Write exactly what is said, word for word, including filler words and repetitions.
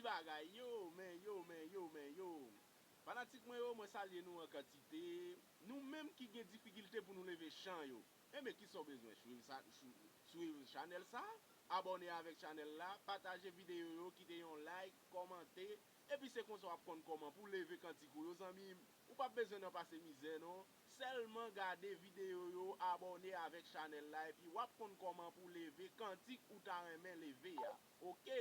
Bagay yo, men yo, men yo, men yo. Fanatik mwen yo, mwen salye nou an kantite. Nou menm ki gen difikilte pou nou leve chan yo. Enben, kisa w bezwen? Swiv sa, swi- swiv chanèl sa, abòne avèk chanèl la, pataje videyo yo, kite yon like, kòmante, epi se konsa w ap konn kòman pou leve kantik ou yo, zanmi m. Ou p ap bezwen nan pase mizè, non. Sèlman gade videyo yo, abòne avèk chanèl la, epi w ap konn kòman pou leve kantik ou ta renmen leve a. Oke?